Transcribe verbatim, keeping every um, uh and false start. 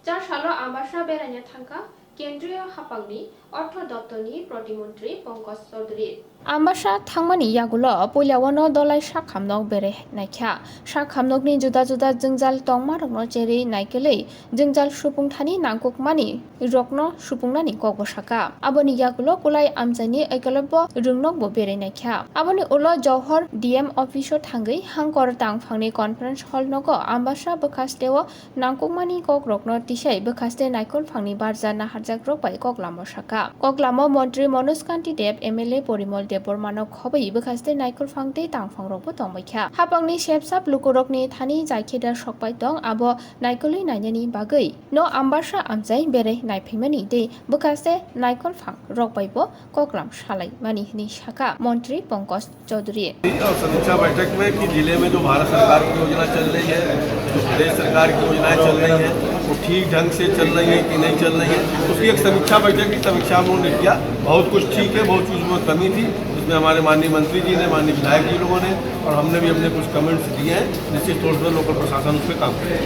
Char salo Ambasa beraina thangkha Kendriya Haphangni Ortho Doptorni Protimontri Pankaj Chaudhary. Ambasa thangmani yagulo puilawano dolai sakhamnok berai naikha. Sakhamnokni juda juda jwngjal tongmarokno cherwi naikolwi jwngjal supungthani nangkukmani rokno supungnani kokbo saka. Aboni yagulo kulai amchaini Ekolobbo Rwngnokbo berai naikha. Aboni ulo Johor D M office-o thangwi hangkor tangphangni conference hall nogo Ambasa bwkhasteo nangkukmani kokrokno tisai bwkhaste naikolphangni barja naharjakrok bai koklamo saka. Koklamo montri Manoj Kanti Deb, M L A Porimol Debbarmano khobwi bwkhaste naikolphang tei tangphangrokbo tongbaikha. Haphangni sepsap lukurokni thani jaikhe da sokpai tong, abo naikolwi nainani bagwi no Ambasa amchai berai naiphaimani tei bwkhaste naikolphangrok baibo koklam salaimani hwnwi saka montri Pankaj Chaudhary. और समीक्षा बैठक में कि जिले में जो भारत सरकार की योजना चल रही है, जो प्रदेश सरकार की योजनाएं चल रही हैं, वो ठीक ढंग से चल रही है कि नहीं चल रही है, उसकी एक समीक्षा बैठक की। समीक्षा हम लोगों ने किया, बहुत कुछ ठीक है, बहुत कुछ में कमी थी, उसमें हमारे माननीय मंत्री जी ने, माननीय विधायक जी लोगों ने और हमने भी अपने कुछ कमेंट्स दिए हैं। निश्चित तौर पर लोकल प्रशासन उस पर काम करेगा।